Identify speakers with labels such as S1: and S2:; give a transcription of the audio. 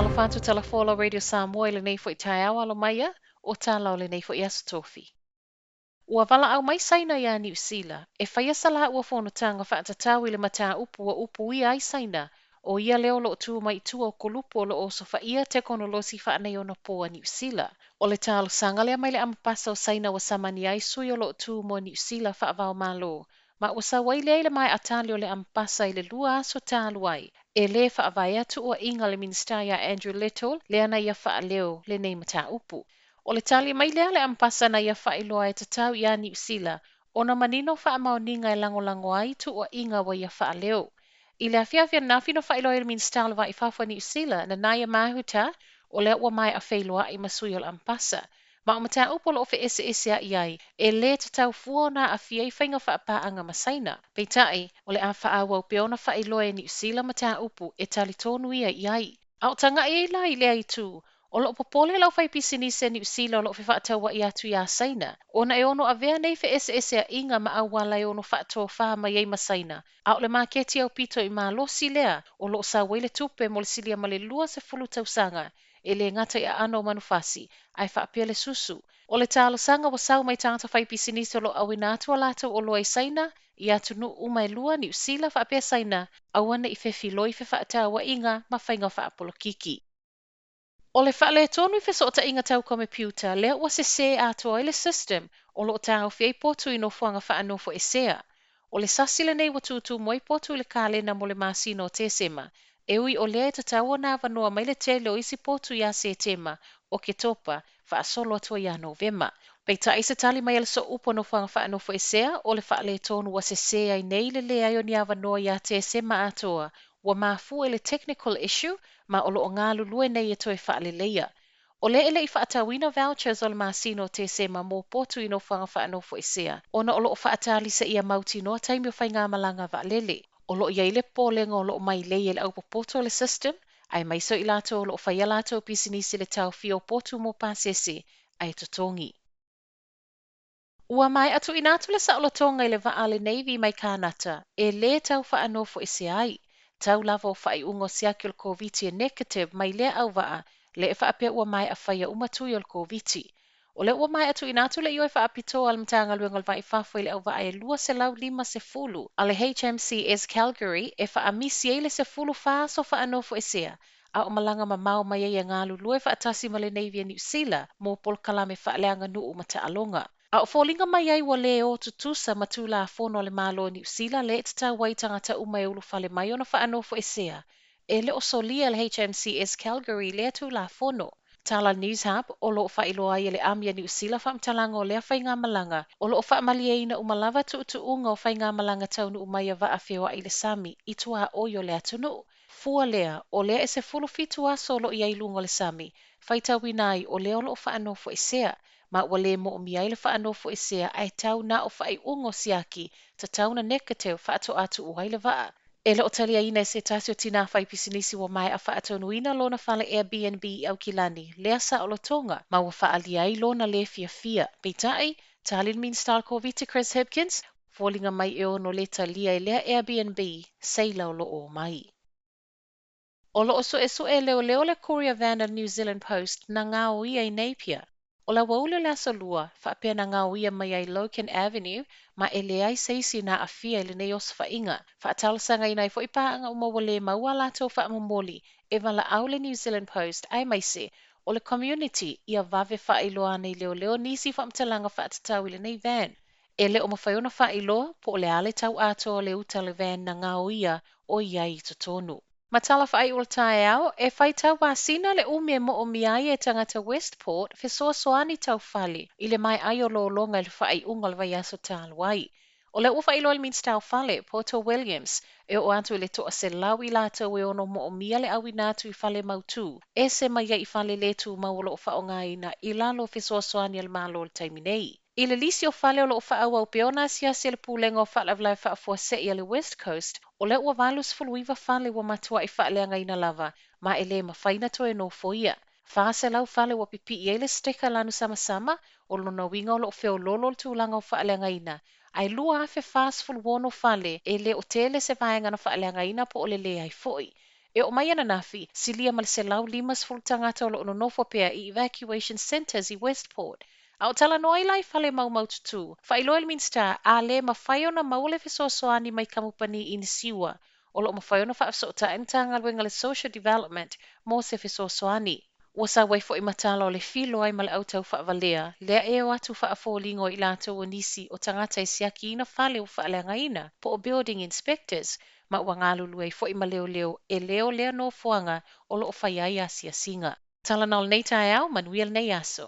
S1: Faatalofa atu Talafola Radio Samoa i lenei foi taeao alo mai a o tala o lenei foi Aso Tofi. Ua valaau mai Saina iā Niu Sila e faia sa lāua fonotaga faatatau i le mataupu ua upuia ai Saina, ʻo ia lea o lo o tu mai i tua o kolupu o lo o osofaia tekonolosi faaneionapo a Niu Sila. O le talosaga lea mai le Amepasa o Saina ua samani ai sui o lo o tu mo Niu Sila faava-o-Malo, ma ua sau ai lea i le maea tali o le Amepasa i le 2 aso talu ai. E lē faavaea tuuaiga a le Minisita iā Andrew Little lea na ia faaleo lenei mataupu. O le tali mai lea a le Amepasa na ia faailoa e tatau iā Niu Sila ona manino faamaoniga e lagolago ai tuuaiga ua ia faaleo. I le afiafi ananafi na faailoa ai e le Minisita o le Va i Fafo a Niu Sila, Nanaia Mahuta, o lea ua maea feiloai ma sui o le Amepasa. Ma o mataupu o lo o feeseeseaʻi ai, e lē tatau fua ona aafia i faiga faapaaga ma Saina. Peitai, o le a faaauau pea ona faailoa e Niu Sila mataupu e talitonu ia i ai. A o tagaʻi ai la i lea itu, o lo o popole le aufaipisinisi a Niu Sila o lo o fefaatauaʻi atu iā Saina, ona e ono avea nei feeseeseaʻiga ma auala e ono faatofā mai ai ma Saina, a o le maketi aupito i malosi lea o lo o sau ai le tupe mo le silia ma le 20 tausaga, e lē gata i aano o manufasi, ae faapea le susu. O le talosaga ua sau mai tagata faipisinisi o lo o auina atu a latou oloa i Saina, i atunuu uma e lua, Niu Sila faapea Saina, aua ne i fefiloi fefaatauaiga ma faiga faapolokiki. O le faaletonu i fesootaiga tau komepiuta lea ua sesē atoa ai le system o lo o taofi ai potu i nofoaga faanofoesea. O le sasi lenei ua tutumu ai potu i le kalena mo le masina o Tesema, e ui o lea e tatau ona avanoa mai le tele o isi potu iā Setema, Oketopa, faasolo atu ai ia Novema. Peitai i se tali mai a le Sooupu o Nofoaga Faanofoesea, o le faaletonu ua sesē ai nei le leai o ni avanoa iā Tesema atoa, ua mafua i le technical issue ma o lo o galulue nei e toe faaleleia. O lea e le i faatauina vouchers o le masina o Tesema mo potu i nofoaga faanofoesea, ona o lo o faatali seia mautinoa taimi o faigamalaga vaalele. O lo o i ai le popolega o lo o mailei e le aupopoto o le system, aemaise o i latou o lo o fai a latou pisinisi i le taofia o potu mo pasese ae totogi. Ua maea tuuina atu le saolotoga i le vaa a le Navy mai Kānata e lē tau faanofoesea ai. Tau lava o faaiuga o siaki o le Koviti e negative mai lea auvaa, lea e faapea ua maea faia uma tui o le Koviti. O lea ua maea tuuina atu le ioe faapitoa a le Matagaluega o le Va i Fafo i le auvaa e 250 a le HMCS Calgary e faaamisi ai le 14 aso faanofoesea a o malaga mamao mai ai e galulue faatasi ma le Navy a Niu Sila mo polokalame faaleaganuu ma taaloga. A o foliga mai ai ua lē o tutusa ma Tulafono a le Malo o Niu Sila lea e tatau ai i tagata uma e ulufale mai ona faanofoesea, e le o solia e le HMCS Calgary lea Tulafono. Tala Newshub, o lo o faailoa ai e le Ami a Niu Sila faamatalaga o lea faigamalaga, o lo o faamalieina uma lava tuutuuga o faigamalaga taunuu mai a vaa feoai i le sami i tuaoi o le atunuu. Fua lea, o lea e 17 aso o lo o i ai i luga o le sami, faitauina ai o lea o lo o faanofoesea, ma ua le moomia ai le faanofoesea ae tau na o faaiuga o siaki tatau ona negative faatoa tuu ai le vaa. E le o taliaina e se tasi o tinā faipisinisi ua maea faatonuina lona fale Airbnb i Aukilani lea saolotoga ma ua faaalia ai lona lē fiafia. Peitai, tali le Minisita o le Koviti Chris Hipkins, foliga mai e ono lē talia e lea Airbnb seila o lo o omai. O lo o suesue e leoleo le courier van a le New Zealand Post na gaoia i Napier. O le aoauli o le aso Lua, faapea na gaoia mai ai Logan Avenue ma e leai se isi na aafia i lenei osofaiga. Faatalosagaina ai foi paaga uma ua le maua a latou faamomoli e valaau le New Zealand Post aemaise o le community ia vave faailoa ane i leoleo nisi faamatalaga faatatau i lenei van. E le o mafai ona faailoa po o le a le tau atoa o le uta a le van na gaoia o i ai i totonu. Ma tala faaiu o le taeao, e faitau masina le umi e moomia ai e tagata Westport fesoasoani tau fale i le maea ai o lologa i le faaiuga o le vaiaso talu ai. O lea ua faailoa e le Minisita o Fale, Poto Williams, e oo atu i le 100 i latou e ono moomia le auina atu i fale mautū, ese mai ai i fale lē tumau o lo o faaaogaina i lalo o fesoasoani a le Malo i le taimi nei. I le lisi o fale o lo o faaauau pea ona asiasi e le Pulega o Faalavelave Faafuasei a le West Coast, o lea ua 89 fale ua matuai faaleagaina lava, ma e lē mafai ona toe nofoia. 400 fale ua pipii ai le sticker lanu samasama, o lona uiga o lo o feoloolo le tulaga o faaleagaina, ae 2,046 fale e le o tele se vaega na faaleagaina po o le leai foi. E oo mai ananafi, silia ma le 150 tagata o lo o nonofo pea i evacuation centres i Westport. A o talanoa ai la i fale maumaututu, faailoa e le Minisita a le mafai ona maua le fesoasoani mai kamupani inisiua, o lo o mafai ona faafesootai le Matagaluega o le Social Development mo se fesoasoani. Ua sau ai foi ma tala o le filo ai ma le au taufaavalea, lea e o atu faafoliga o i latou o nisi o tagata e siakiina fale ua faaleagaina, po o building inspectors, ma ua galulue ai foi ma leoleo e leo lea nofoaga o lo o fai ai asiasiga. Talanoa lenei taeao, manuia lenei aso.